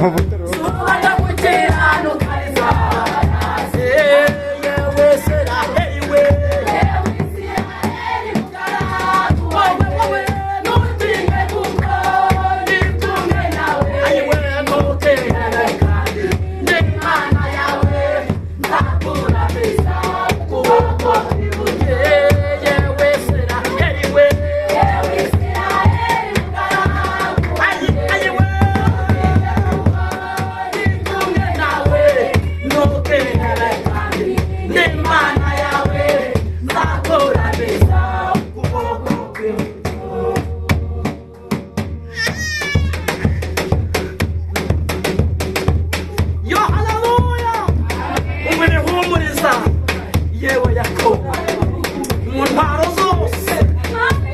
Zuba gukiranuka rizaba. Yewe Isiraheli we, wowe, wowe, ntutinye kuko ndi kumwe nawe. Ayiwe, ntukihebe kandi ndi Imana yawe, nzakuramiza ukuboko kw'iburyo. Yewe Isiraheli we, ayi, ayiwe, ndi kumwe nawe, ntukihebe kandi ndi Imana yawe, nzakuramiza ukuboko kw'iburyo. Yo, haleluya! Umurihumuriza yewe Yakobo, mu ntwaro zose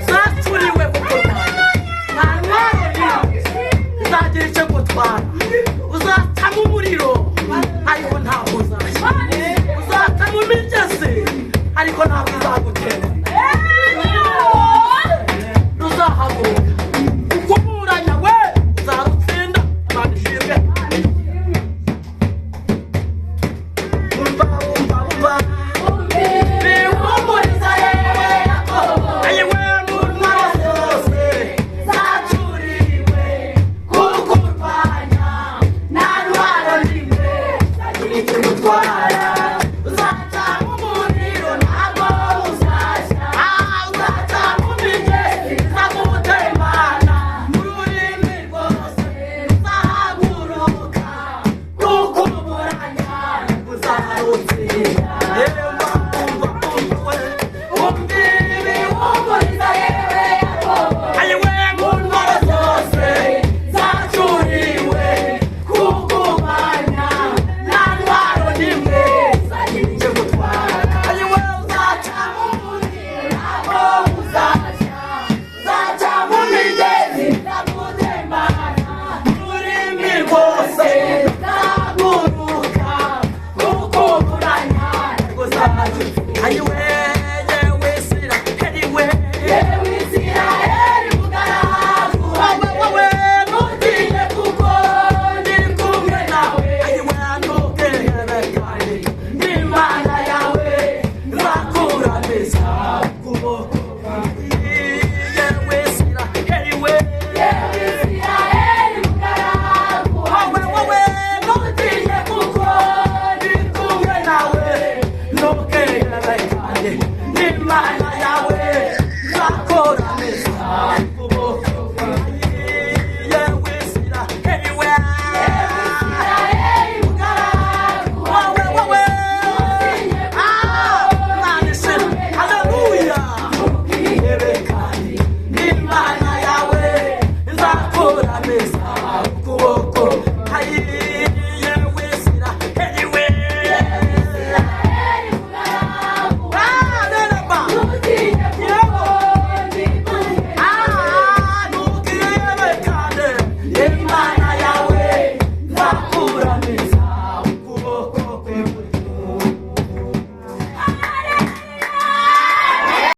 zacuriwe kukurwanya, nta ntwaro n'imwe izagira icyo gutwara. Uzacamo umuriro ariko ntabwo uzashya, uzacamo imigezi ariko ntabwo izagutera. Ruzahaguruka kukuburanya, we uzarutsinda. Imana ishimwe. Umva, umva, umva bihumuriza yewe Yakobo, ayiwe, mu ntwaro zose zacuriwe kukurwanya, nta ntwaro n'imwe zagira icyo igutwara. Uzaca mu muriro ntabwo uzashya, uzaca mu migezi izagutembana, mu rurimi rwose ruzahaguruka kukuburanya uzarutsinda. Umva, umva, umva we, umva ibihumuriza yewe Yakobo, ayiwe, mu ntwaro zose zacuriwe kukurwanya, nta ntwaro n'imwe zagira icyo gutwara. Ayiwe, uzaca mu muriro ntabwo uzashya, uzaca mu migezi izagutembana, mu rurimi rwose ruzahaguruka kukuburanya uzarutsinda. Ayiwe, yewe Isiraheli we, yewe Isiraheli mugaragu, wowe, wowe, ntutinye kuko ndi kumwe nawe. Ayiwe, ntukihebe kandi ndi Imana yawe, nzakuramiza ukuboko. Yewe Isiraheli we, wowe, wowe, ntutinye kuko ndi kumwe nawe, ntukihebe kandi ndi Imana.